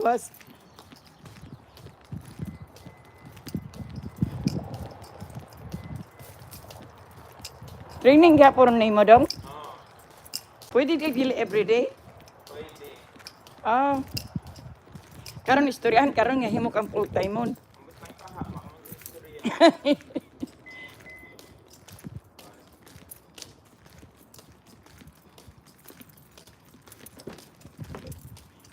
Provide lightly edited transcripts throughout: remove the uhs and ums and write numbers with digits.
Bus. Training gyapon nimo dong? Pwede di dili everyday? Pwede. Ah. Karon istoryahan karon nga himo kang full time mon. Ambot lang kaha, maka mag-istorya.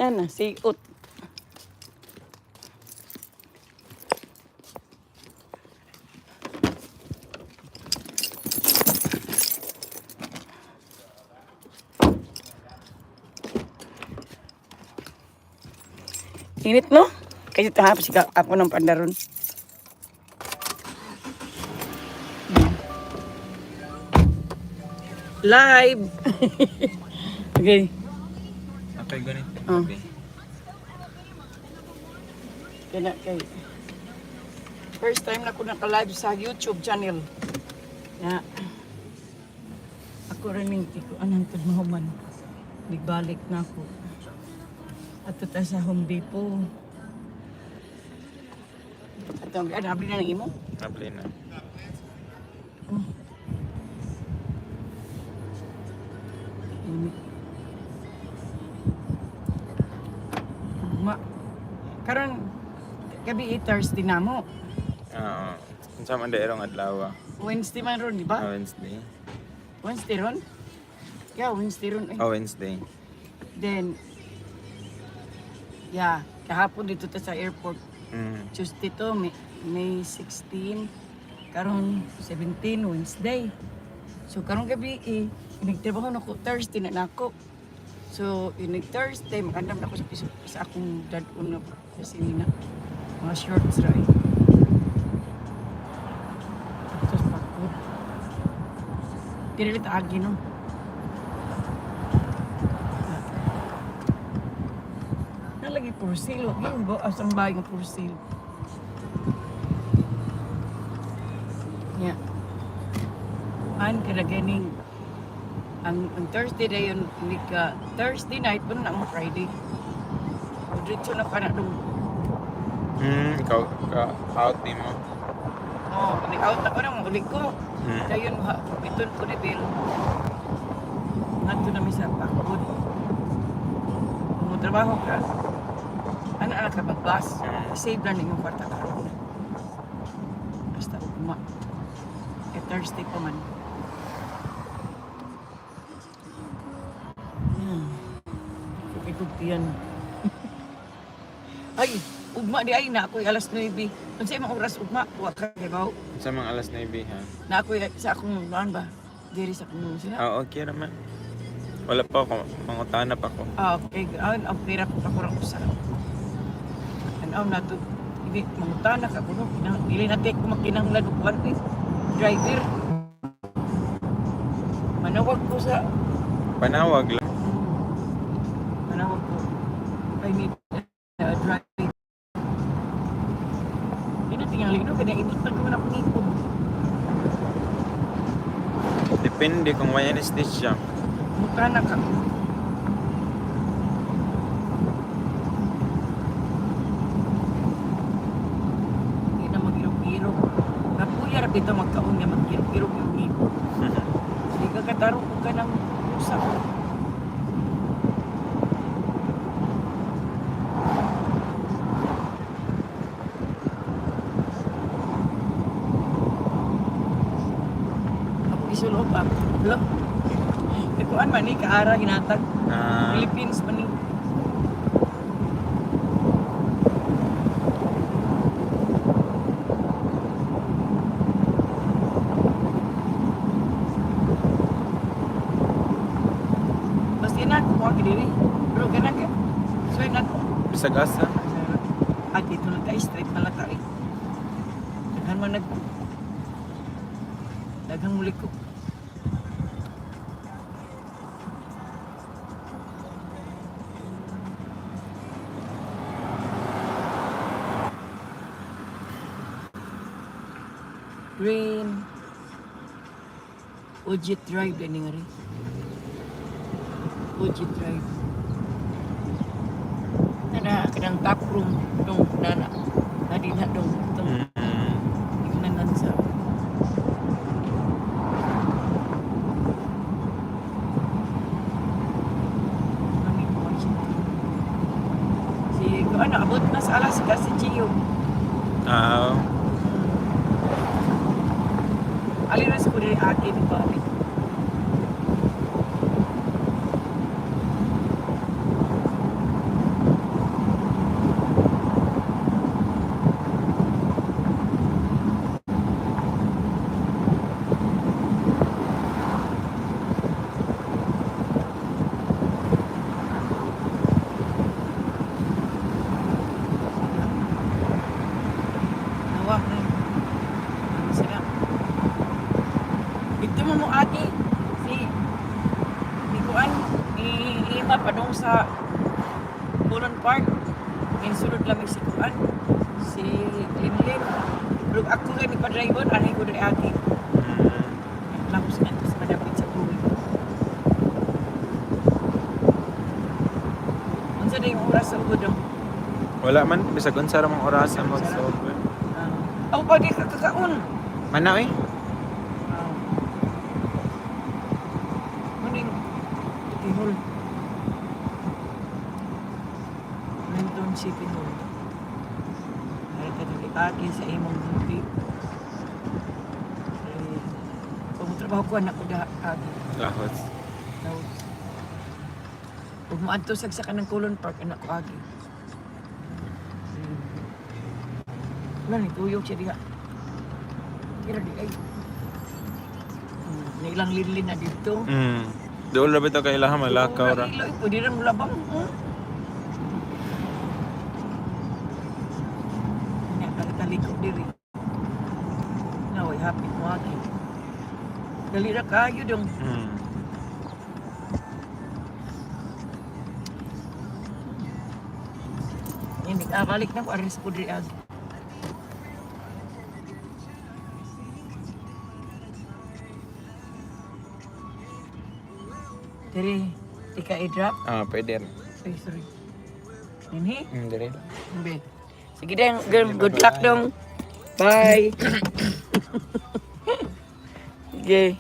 Nana, siot. Init no? Kasi tahapos ka ako ng pandaron. Live. Okay. Okay, ganito. Oh. Okay. Kana kay first time na ko naka-live sa YouTube channel. Na ako rin ning ko anang mahuman. Nagbalik na ako. Ato ta sa Home Depot. Ato ang abli na ng imo. Abli na. Init. Ma karon gabi eh, Thursday na mo. Oo. Unsa man daerong adlaw? Wednesday man ron, di ba? Ah, Wednesday. Wednesday ron? Yeah, Wednesday ron. Eh. Oh, Wednesday. Then, yeah, kahapon dito ta sa airport. Tuesday to, May 16. Karon 17, Wednesday. So, karon gabi, eh, nagtrabaho na ko, Thursday na nako. So, inig Thursday, makandam na ko sa, piso, sa akong dad-on na kasi nina. Mga shorts ra eh. Tapos pagod. Dili ta agi no. Nalagi for sale. Wag yung ba asang bahay nga for sale. Yeah. An kada ganing ang Thursday dayon ni ka Thursday night pa na ang Friday. Diretso na ka na dong. Ikaw ka out ni mo. Oh, out na ko na ulit ko. Dayon ha, biton ko ni Bill. Ngadto na mi sa Pakod. Kung mo trabaho ka, ano ana ka mag-bus? Save lang inyong kwarta karon. Basta ugma. Eh, Thursday pa man. Kukikugtiyan. Ay, ugma di ay na ako'y alas 9. Unsa imong oras ugma? Wa ka kibaw. Unsa mang alas 9 ha? Na ako'y sa akong kuan ba? Diri sa akong sila. Ah, okay raman. Wala pa ako, mangutana pa ako. Ah, okay. Ah, ang pera ko ako ra usa. Anaw na to. Hindi mangutana ka kuno. Dili na tek ko makinahanglan og kuan eh. Driver. Manawag ko sa Panawag lang. Manawag ko. I need a driver. Di na tingali no kaya ibutang ko man akong ipon. Depende kung may anesthesia. Mutana ka. Hindi na mag-irog-irog. Kapuya ra bitaw magkaon nga mag-irog-irog yung ipon. Hindi ka katarong ko ka ng usa. Ako isulob ah. Lo. Ikuan man ni kaara hinatag. Ah, Philippines man ni. Basta na ako kuha diri. Pero ganang ka. So na ko. Bisag asa. Ah, dito lang tayo, straight na lang tayo. Daghan man nag... Daghang muli ko. Green. Ujit Drive, gani nga rin. Ujit Drive. Ano Na kanang tap room dong na na na di na dong itong tignanan sa Mami ko siya. Si ano, abot na sa Alaska si Gio. Ah, Alin na sa kundi ate di ba? Nawak na. Ano sila? Ito mo mo ate si ni Kuan ni Ima padung sa Colon Park. Insulod lamig si Kuan si Linlin. Pero ako kay ni pa-driver anay ko diri ate. Tapos na sa madapit sa buwi. Unsa day yung oras sa ugod dong? Wala man bisag unsa ra mang oras ang magsolve. Ah, aw pa di ka kakaon. Mana eh? Wow. Muning City Hall. Nandun City Hall. Ay, kadali sa imong munti. Ay, kung trabaho ko, anak ko da agi. Lahos. Tapos, ug moadto sa kanang Colon Park, anak ko agi. Wala ni tuyok siya diha. Tira di ay. Nailang linlin na dito. Dool ra bitaw kay ilaha malakaw ra. Ilo, pwede rin mo labang. Nga, taliko diri. Naway, happy mo agi. Dali ra kayo dong. Yan, balik na ko, aris ko diri agi. Diri, tika i-drop. Ah, pwede ra. Ay, sorry. Dinhi? Dire. Hindi. Sige dong, girl, good luck dong. Bye. Sige.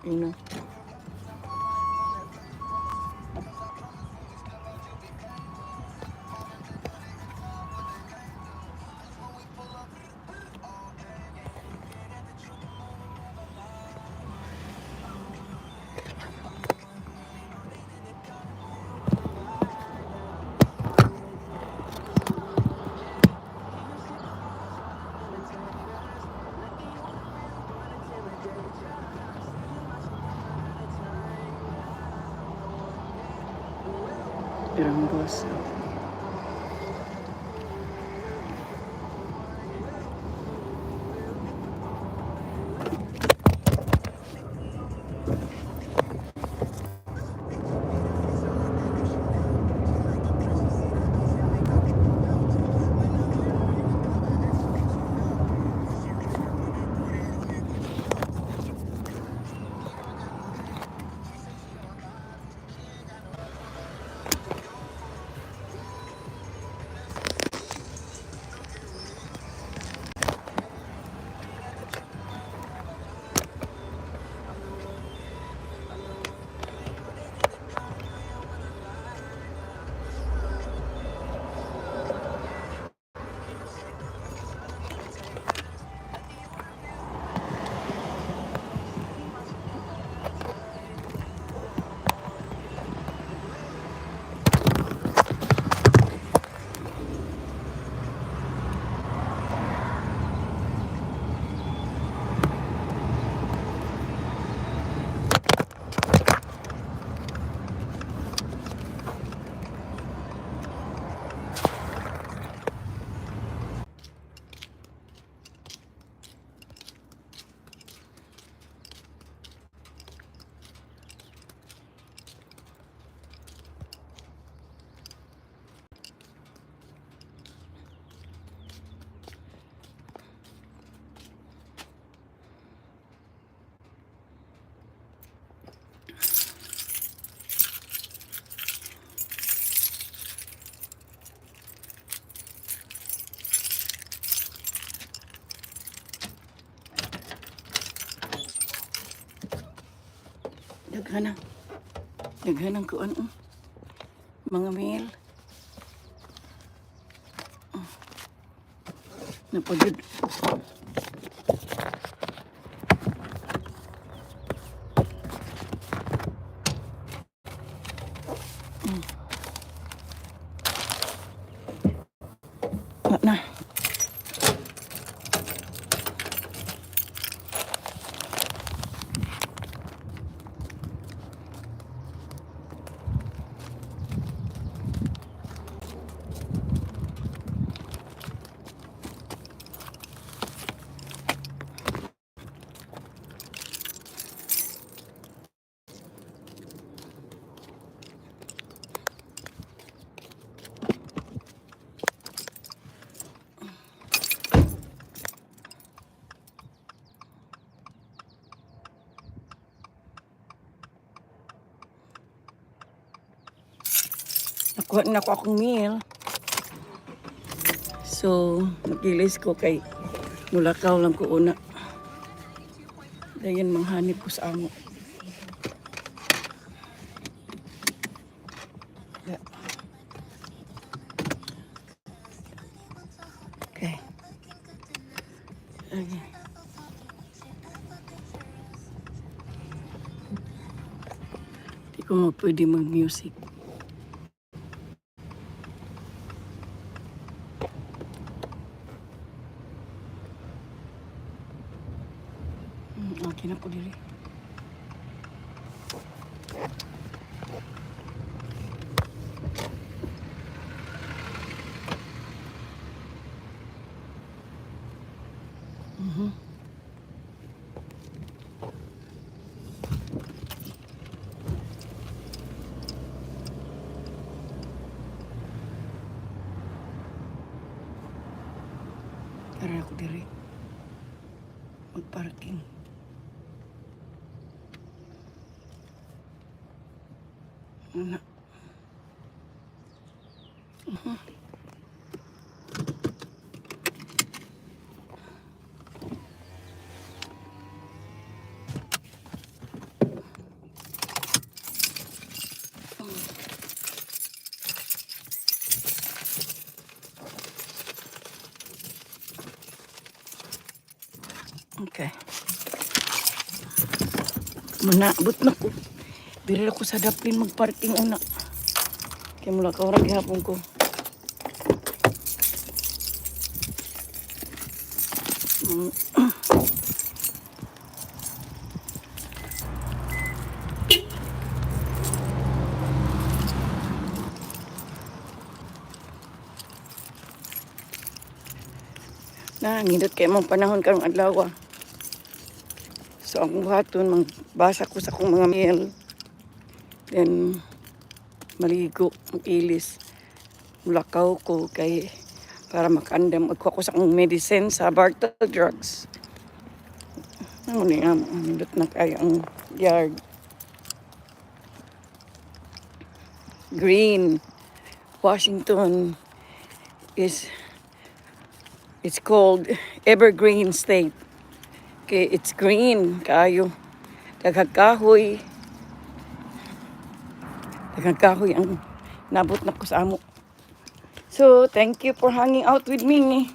Ina. Pirang boss. Daghan na. Daghan ang kuan, oh. Mga mail. Oh. Napagod. Wala na. Nakuha na ko akong meal. So, magilis ko kay mulakaw lang ko una. Dayon manghanip ko sa amo. Yeah. Okay. Okay. Di ko mo pwede mag-music. Okay na po diri. Tara ako diri. Mag-parking. Ano? Okay. Manaabot na ko. Diri ako sa Daplin magparking una. Kaya mula ka orang gihapon ko. Na, nindot kay mong panahon karong adlaw, ah. So, ang buhaton, magbasa ko sa akong mga mail. Then, maligo, mag-ilis. Mulakaw ko kay para makaandam. Magkuha ko sa akong medicine sa Bartle Drugs. Ano niya, nindot na kaya ang yard. Green. Washington is, it's called Evergreen State. Okay, it's green kayo. Daghang kahoy. Daghang kahoy ang nabot na ko sa amo. So, thank you for hanging out with me.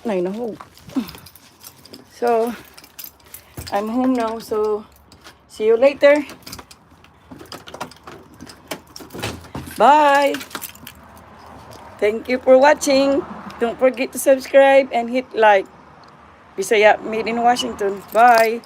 Nay, nahog. So, I'm home now. So, see you later. Bye. Thank you for watching. Don't forget to subscribe and hit like. Bisaya Made in Washington. Bye.